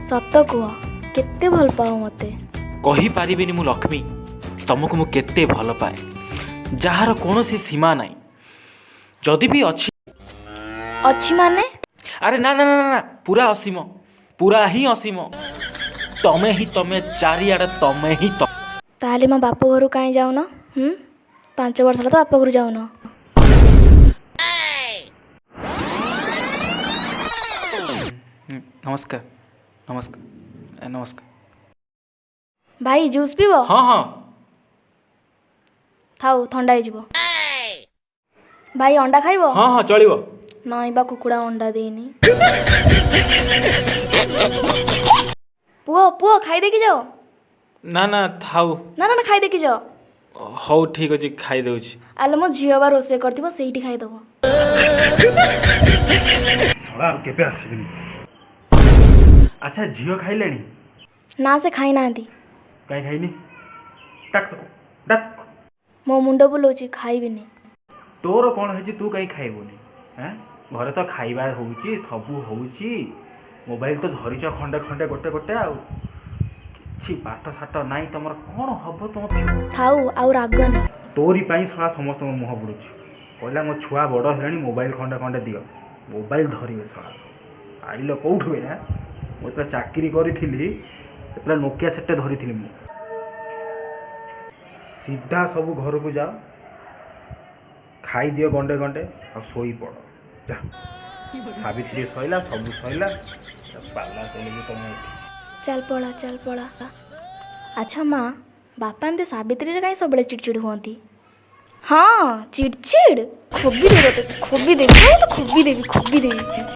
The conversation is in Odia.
ସତ କୁହ, କେତେ ଭଲ ପାଅ ମୋତେ? କହିପାରିବିନି ମୁଁ ଲକ୍ଷ୍ମୀ, ତମକୁ ମୁଁ କେତେ ଭଲ ପାଏ, ଯାହାର କୌଣସି ସୀମା ନାହିଁ। ଯଦି ବି ଅଛି। ଅଛି ମାନେ? ଆରେ ନା ନା ନା ନା, ପୁରା ଅସୀମ, ପୁରା ହିଁ ଅସୀମ। ତମେ ହିଁ ତମେ, ଚାରିଆଡ଼େ ତମେ ହିଁ ତମେ। ତାହେଲେ ମୋ ବାପ ଘରୁ କାହିଁ ଯାଉନ? ହୁଁ, 5 ବର୍ଷ ହେଲା ତ ବାପ ଘରୁ ଯାଉନ। ନମସ୍କାର, ନମସ୍କାର, ନମସ୍କାର। ଭାଇ, ଜୁସ୍ ପିଇବ? ହଁ ହଁ। ଥାଉ, ଥଣ୍ଡା ହେଇଯିବ। ଭାଇ, ଅଣ୍ଡା ଖାଇବ? ହଁ ହଁ, ଚଳିବ। ନାଇଁ ବା, କୁକୁଡ଼ା ଅଣ୍ଡା ଦେଇନି। ପୁଅ, ପୁଅ, ଖାଇଦେଇକି ଯାଅ। ନା ନା, ଥାଉ। ନା ନା ନା, ଖାଇଦେଇକି ଯାଅ। ହଉ, ଠିକ୍ ଅଛି, ଖାଇଦେଉଛି। ଆଲୋ, ମୋ ଝିଅ ବା ରୋଷେଇ କରିଥିବ, ସେଇଠି ଖାଇଦେବ। ଶଳା, ଆଉ କେବେ ଆସିବିନି। ଆଚ୍ଛା, ଝିଅ ଖାଇଲେଣି? ନା, ସେ ଖାଇନାହାନ୍ତି। କାହିଁ ଖାଇନି? ଡାକ ତାକୁ, ଡାକ। ମୋ ମୁଣ୍ଡ ବୁଲଉଛି, ଖାଇବିନି। ତୋର କ'ଣ ହେଇଛି? ତୁ କାହିଁ ଖାଇବୁନି? ଆଁ, ଘରେ ତ ଖାଇବା ହେଉଛି, ସବୁ ହେଉଛି। ମୋବାଇଲ ତ ଧରିଛ ଖଣ୍ଡେ ଖଣ୍ଡେ, ଗୋଟେ ଗୋଟେ, ଆଉ କିଛି ପାଠ ସାଠ ନାହିଁ ତମର। କ'ଣ ହବ ତମ? ଥାଉ, ଆଉ ରାଗନି। ତୋରି ପାଇଁ ଶଳା ସମସ୍ତଙ୍କ ମୁହଁ ବୁଡ଼ୁଛି। କହିଲା, ମୋ ଛୁଆ ବଡ଼ ହେଲାଣି, ମୋବାଇଲ ଖଣ୍ଡେ ଖଣ୍ଡେ ଦିଅ, ମୋବାଇଲ ଧରିବେ ଶଳା ସବୁ। ଆଇଲ କେଉଁଠୁ ବେ? ଆଁ, ମୁଁ ଯେତେବେଳେ ଚାକିରି କରିଥିଲି, ସେତେବେଳେ ନୋକିଆ ସେଟ୍ଟେ ଧରିଥିଲି ମୁଁ। ସିଧା ସବୁ ଘରକୁ ଯାଅ, ଖାଇଦିଅ ଗଣ୍ଡେ ଗଣ୍ଡେ ଆଉ ଶୋଇପଡ଼ ଯା। ସାବିତ୍ରୀ ସଇଲା, ସବୁ ସଇଲା, ପାଲା ଚଲେଇକି ତମେ ଏଠି। ଚାଲ ପଳା, ଚାଲ ପଳା। ଆଚ୍ଛା ମା, ବାପା ଏମିତି ସାବିତ୍ରୀରେ କାହିଁ ସବୁବେଳେ ଚିଡ଼ଚିଡ଼ ହୁଅନ୍ତି? ହଁ, ଚିଡ଼ଚିଡ଼। ଖୋବି ଦେବି ତୋତେ, ଖୋବି ଦେବି। ହଁ, ତ ଖୋବି ଦେବି, ଖୋବି ଦେବି।